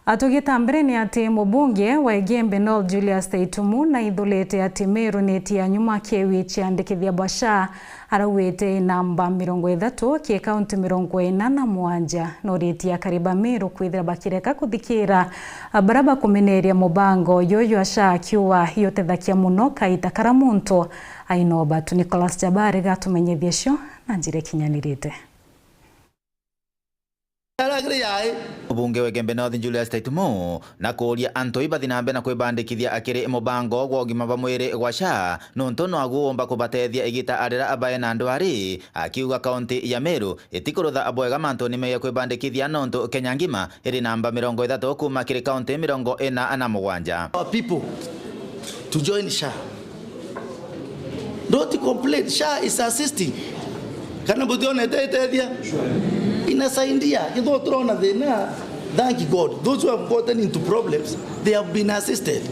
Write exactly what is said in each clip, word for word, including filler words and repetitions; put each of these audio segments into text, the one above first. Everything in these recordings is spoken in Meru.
Atugita mbere ni ati mubunge wa Igembe North Julius Taitumu naithurite ati Meru ni itia nyuma kiwi ciandikithia bwa SHA, arauite namba mirongo ithatu ki kaunti mirongo ina na mugwanja. Noritie akari ba Meru kwithira bakireka kuthikira baria bakumeneria mubango juju jwa SHA, akiuga iutethagia muno kaita karia muntu aina ubatu. Nicholas Jabari gatumenyithia cio na njira ikinyanirite. Ara kiri yai. Mubunge wa Igembe North Julius Taitumu na kuuria antu ibathi na mbere na kwibandikithia akiri mubango gwa ugima bwa mwiri gwa SHA, nontu nwaguo womba kubatethia igita arira bae na ndwari, akiuga kaunti ya Meru itikurutha bwega mantuni megie kwibandikithia, nontu Kenya ngima iri namba mirongo ithatu kuuma kiri kaunti mirongo ina na mugwanja. Our people to join SHA. Don't complain, SHA is assisting. Kana butionete itethia? Inasaidia. Kithoo turona thina, thank God. Those who have gotten into problems, they have been assisted.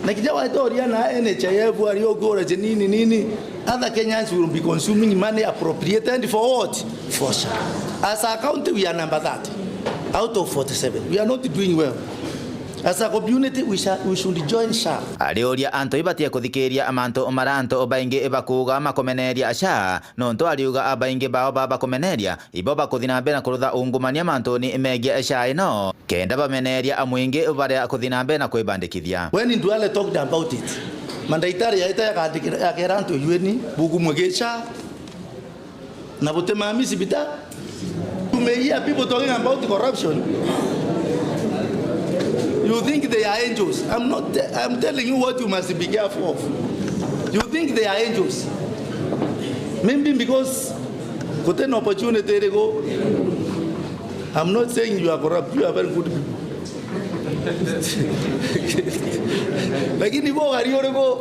Na kinya waitoria na N H I F, ari okura je nini nini, other Kenyans will be consuming money appropriated for what? For SHA. As a county, we are number thirty out of forty-seven. We are not doing well. As a community, we shall, we should join SHA. Ariuria antu ibatie kuthikiria mantu maria antu baingi bakuuga makumeneria SHA, nontu ariuga abaingi bao ba bakumeneria ibo bakuthi na mbere na kurutha ungumania mantuni megie SHA ino, kenda bameneria amwingi baria kuthi na mbere na kwibandikithia. When Duale talked about it, mandaitari yaita yakandikira, yakera antu, "Yueni buku mwe gi SHA." Na butimami cibita. You may hear people talking about corruption. You think they are angels. I'm not, I'm telling you what you must be careful of. You think they are angels. Maybe because gutena opportunity iriku. I'm not saying you are corrupt. You are very good people. Lakini bo gari uriku?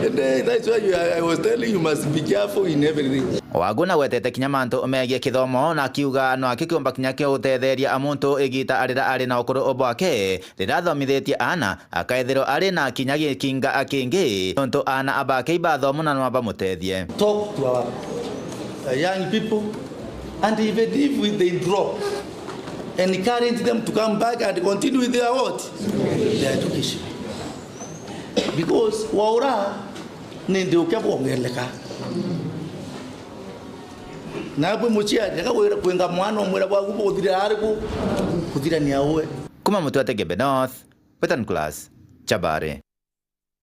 Ende, that's why you, I was telling you must be careful in everything. Waguna gwetete kinya mantu megie kithomo, na akiuga no akio kiumba kinya kia gutetheria muntu igita arira ari na ukuru bwake, riria athomithitie aana, akaethirwa ari na kinya gikinga kingi, nontu aana abake ibathoma na no bamutethie. Talk to our, uh, young people, and even if we, they drop, encourage them to come back and continue with their what? Their education. Because waura ni ndi ukia bwongereka. Nabwe muciari, reka kwira, kwinga mwana umwira bwagu buthirira ariku? Kuthirania uwe. Kuma Mutwete Gembe North, Wetan Class, Chabari.